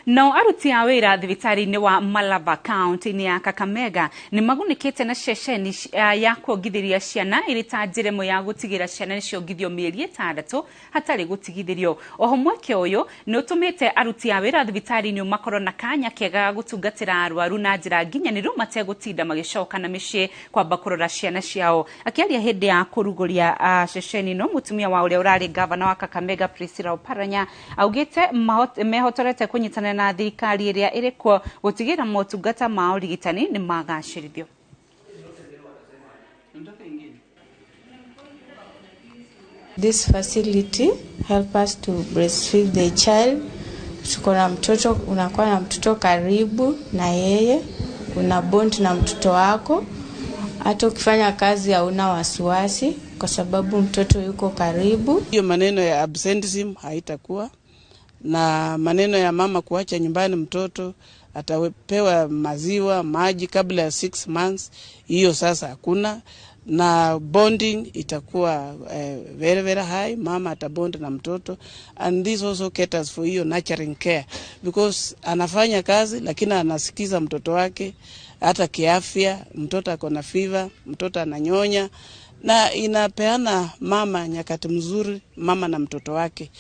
Nao aruti a wĩra thibitarĩ-inĩ wa Malava kaunti-inĩ ya Kakamega nĩ magunĩkĩte na ceceni ya kuongithĩria ciana ĩrĩ ta njĩra ĩmwe ya gũtigĩra ciana nĩ ciongithio mĩeri 6 hatarĩ gũtigithĩrio. Oho mweke ũyũ nĩ ũtũmĩte aruti a wĩra thibitarĩ-inĩ makorwo na kanya kega ga gũtungatĩra arwaru na njĩra nginyanĩru mategũtinda magĩcoka na mĩciĩ kwamba kũrora ciana ciao. Akĩaria hĩndĩ ya kũrugũria ceceni ĩno, mũtumia wa ũrĩa ũrarĩ gavana wa Kakamega Priscilla Oparanya augĩte mehotorete kũnyitanĩra na thirikari ĩrĩa ĩrĩ kuo gũtigĩrĩra motungata ma ũrigitani nĩ magacĩrithio. This facility help us to breastfeed the child. Tuko na mtoto, unakuwa na mtoto karibu na yeye, una bond na mtoto wako. Hata ukifanya kazi hauna wasiwasi kwa sababu mtoto yuko karibu. Hiyo maneno ya absenteeism haitakuwa, na maneno ya mama kuacha nyumbani mtoto atapewa maziwa, maji kabla ya 6 months, hiyo sasa hakuna. Na bonding itakuwa very very high, mama atabond na mtoto, and this also caters for hiyo nurturing care because anafanya kazi lakini anasikiza mtoto wake hata kiafya, mtoto ako na fever, mtoto ananyonya, na inapeana mama nyakati mzuri, mama na mtoto wake.